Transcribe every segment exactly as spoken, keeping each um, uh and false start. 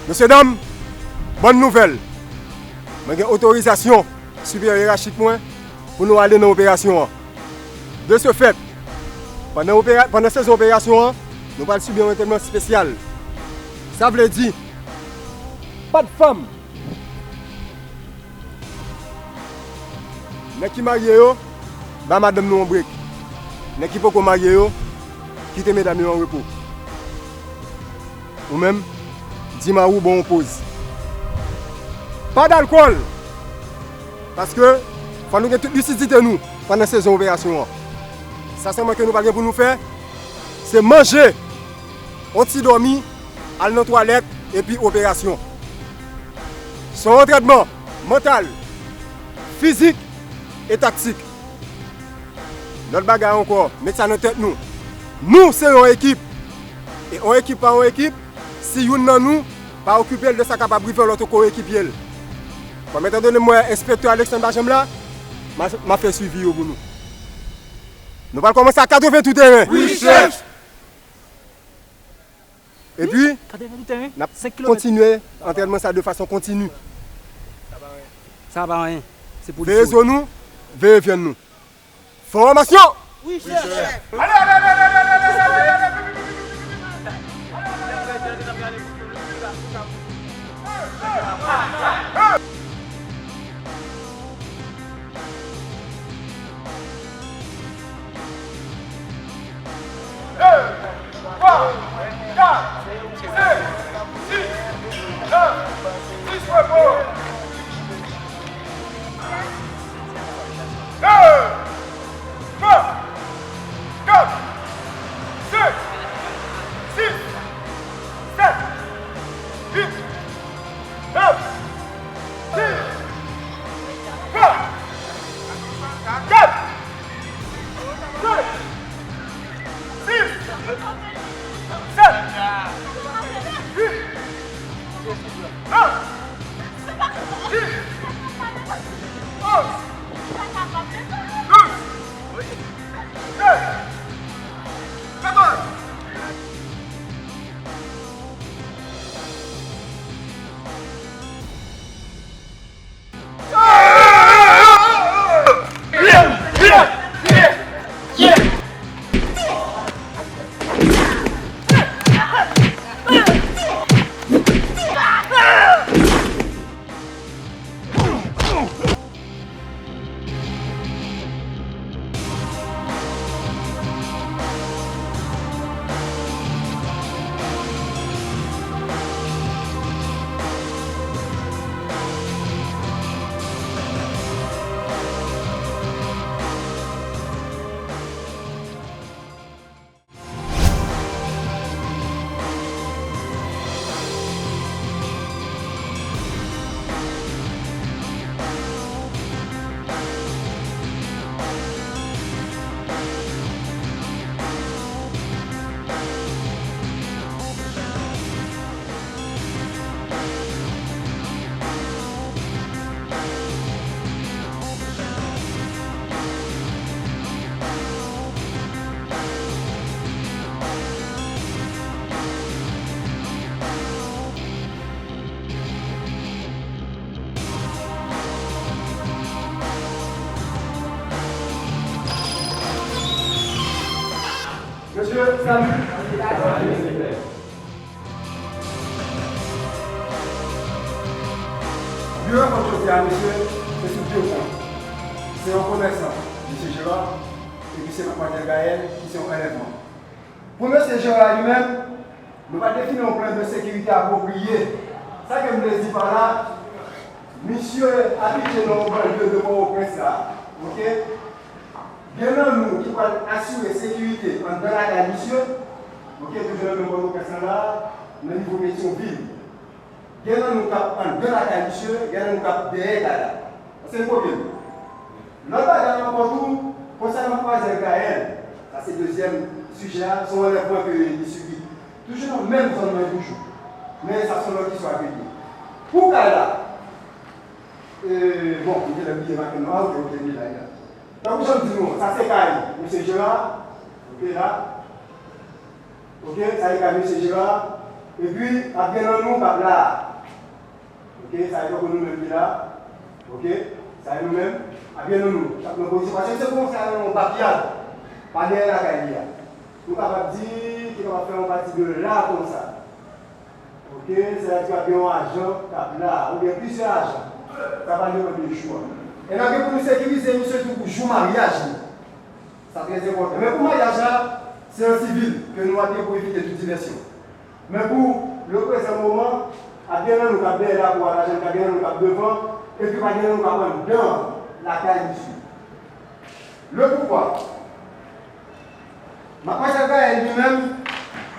Mesye dam, bòn nouvèl. Mwen gen otorizasyon siperyè yerachik mwen pou nou ale nan operasyon an. De ce fait, pandan, opera- pandan sezon operasyon an, nou pral sibi yon entènman espesyal. Sa vle di, pa t fanm. Nèg ki marye yo, ba madanm nou yon brek. Nèg ki poko marye yo, kite medam yo an repo. Ou menm, di mari w ba w yon poz. Pa d alkòl! Paske fò nou gen tout lisidite nou pandan sezon operasyon an. Sa sèlman ke nou pral gen pou nou fè, se manje, yon ti dòmi, al nan twalèt, epi operasyon. Se yon antrènman mantal, fizik e taktik. Lòt bagay ankò, met sa nan tèt nou. Nou se yon ekip. E yon ekip pa yon ekip, si youn nan nou pa okipe l de sa kapab rive yon lòt koekipye l. Kòm etan done m wè enspektè Alexandre pa janm la, m a, m a fè swivi yo pou nou. Nou pral kòmanse ak katreven tou teren. Wi, chèf! Epi, n ap kontinye antrènman sa de fason kontini. Sa pa anyen. Se pou veye zo nou, veye vyann nou. Fòmasyon! Wi, chèf! De, twa, kat, senk, sis, nèf, sis, repo. De, twa, kat, senk, sis, sèt, uit, nèf, dis, twa, kat, senk, sis, sèt, uit, nèf, dis, onz, douz, trèz, katòz. Mesye, salut. Biwo kont jodi a, mesye, se sou de pwen. Se yon komèsan, mesye Gerard, epi se Madmwazèl Gaëlle, ki se yon elèv mwen. Pou mesye Gerard li menm, nou pa defini yon plan de sekirite apwopriye. Sa ke m vle di pa la, misye abitye nan yon banlye de Pòtoprens la, oke? Gen nan nou ki pral asire sekirite anndan lakay misye, oke, toujou nan menm Pòtoprens lan la, nan nivo Petyonvil. Gen nan nou k ap anndan lakay misye, gen nan nou k ap dèyè kay la. Èske n kopye m? Lòt bagay ankò tou, konsènan Madmwazèl Gaëlle, sa se dezyèm sijè a, se yon anlèvman ke li sibi. Toujou nan menm zòn nan toujou. Men sa se yon lòt istwa ke li ye. Pou kay la, e, bon, m te lè bliye make m nan, oke, oke, li la, li la. Tankou jan m di nou an, sa se kay mesye Gerard, oke, la. Oke, sa se kay mesye Gerard. Epi, ap gen nan nou k ap la a. Oke, sa e tankou nou menm ki la. Oke, sa e nou menm. Ap gen nan nou k ap nan pozisyon. Paske se konsa nan yon bakiyad. Pa dèyè lakay li a. Nou kapab di, ki kapab fè yon pati de la konsa. Oke, sètadi ap gen yon ajan k ap la, oubyen plizyè ajan. Sa va depann de jou a. E n ap gen pou nou sekirize misye tou pou jou maryaj li. Sa trè enpòtan. Men pou maryaj la, se an sivil ke nou ap gen pou evite tout divèsyon. Men pou le prezan moman, ap gen nan nou k ap dèyè lakou a, lajan k ap gen nan nou k ap devan, epi pa gen nan nou k ap anndan lakay misye. Le pouvwa. Madmwazèl Gaëlle li menm,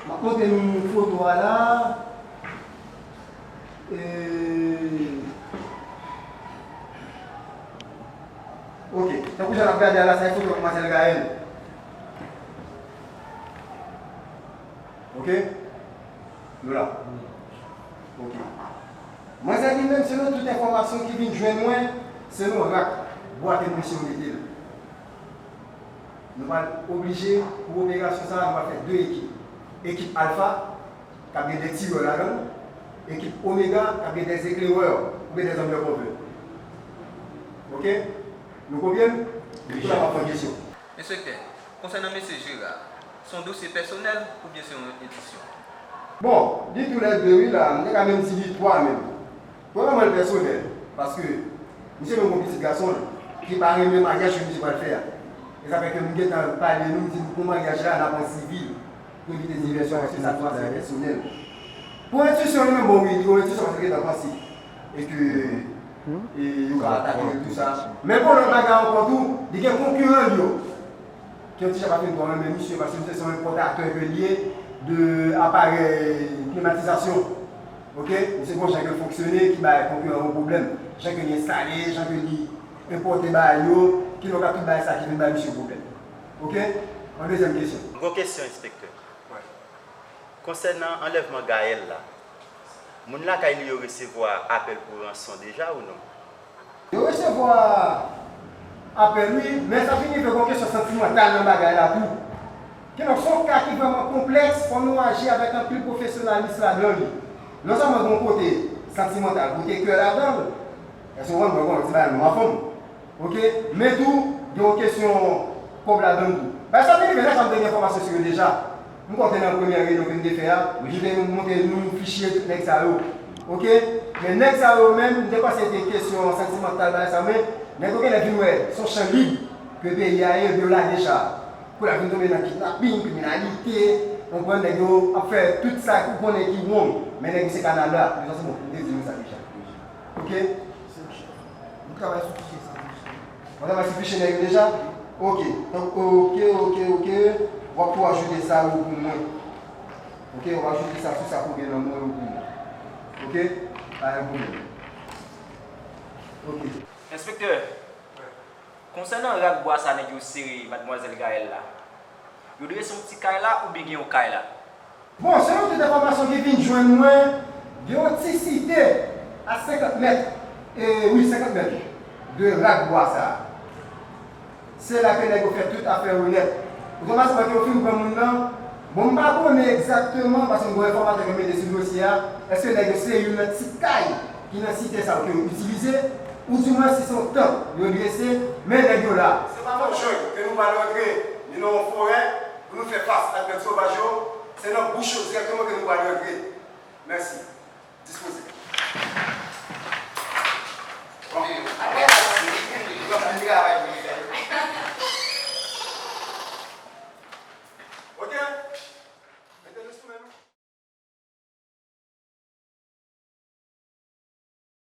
m ap montre nou foto a la. E, ok, tankou jan n ap gade a la, sa e foto Madmwazèl Gaëlle. Ok? Nou la? Ok. Manzè li menm, selon tout enfòmasyon ki vin jwenn mwen, se nan rak bwa ke misye mete l. Nou pral oblije, pou operasyon sa a, nou pral fè de ekip. Ekip Alpha, k ap gen de tirè ladan l, ekip Omega, k ap gen de eklerè, oubyen de undercover. Ok? Nou konprann? Wi, chèf. Pou la pa pran kesyon. Enspektè, konsènan mesye Gérard, se yon dosye pèsonèl oubyen se yon entisyon? Bon, li toulède wi la, m te ka menm di li twa menm. Premyèman, l pèsonèl, paske misye menm gon pitit gason l, ki pa renmen maryaj ke misye pral fè a. E sa fè ke m gentan pale nou, m di nou pou maryaj la, n ap an sivil, pou evite divèsyon, paske sa twa se pèsonèl. Pou entisyon li menm, bon wi, li gon entisyon paske l gentan panse. E ke, e yo ka atake l, tou sa. Men gon lòt bagay ankò tou, li gen konkiran l yo. Ki yon ti jan pa fin twò renmen misye, paske misye se yon enpòtatè ke l ye de aparèy klimatizasyon. Ok? Misye gon jan ke l fonksyone ki bay konkiran yo pwoblèm. Jan ke li enstale, jan ke li enpòte bagay yo, ki lòk ak tout bagay sa ki vin bay misye pwoblèm. Ok? Yon dezyèm kesyon. Yon kesyon, enspektè. Wi. Konsènan anlèvman Gaëlle la, moun lakay li yo resevwa apèl pou ranson deja ou non? Yo resevwa apèl wi, men sa vin rive gon kesyon santimantal nan bagay la tou. Kidonk, se yon ka ki vrèman konplèks, fò nou aji avèk anpil pwofesyonalis ladan li. Non sèlman gen yon kote santimantal, kote kè ladan l, èske w konprann, mwen konn ti bagay nonm ak fanm. Ok? Men tou, gen yon kesyon kòb ladan l tou. Bagay sa vin rive, nèg sa m te gen enfòmasyon sou yo deja. M kwè w te nan premyè reyinyon ke m te fè a, m te montre nou fichye tout nèg sa yo. Ok? Men nèg sa yo menm, m te panse te kesyon santimantal bagay sa, men nèg yo genlè vin wè se yon chan lib ke peyi a ye, epi yo lage cha. Kou la vin tonbe nan kidnaping, kriminalite, w konprann, nèg yo ap fè tout sa ou konnen ki wrong. Men nèg yo se kanal la, yo sanse bon, m te di nou sa deja. Ok? Se yon chèf. Nou travay sou fichye sa, wi, chèf. Ou travay sou fichye nèg yo deja? Ok. Donk, ok, ok, ok. W ap tou ajoute sa yo pou mwen. Ok, w ap ajoute sa sou sa pou gen nan mwen yo pou mwen. Ok? Pa gen pwoblèm. Ok. Enspektè, konsènan rak bwa sa nèg yo sere madmwazèl Gaëlle la, yo drese yon ti kay la oubyen gen yon kay la? Bon, selon tout enfòmasyon ki vin jwenn mwen, gen yon ti site a senkant mèt, e, wi, senkant mèt, de rak bwa sa a. Se la ke nèg yo fè tout afè yo nèt. Otomatikman ke yo fin pran moun nan, bon, m pa konnen egzakteman, paske m gon enfòmatè ke m mete sou dosye a, èske nèg yo se youn nan ti kay ki nan site sa yo ke yo itilize, oudimwen si se yon tanp yo drese, men nèg yo la. Se pa nan yon jang ke nou pral rantre, ni nan yon forè, pou nou fè fas ak bèt sovaj yo, se nan bouch yo dirèkteman ke nou pral rantre. Mèsi. Dispoze.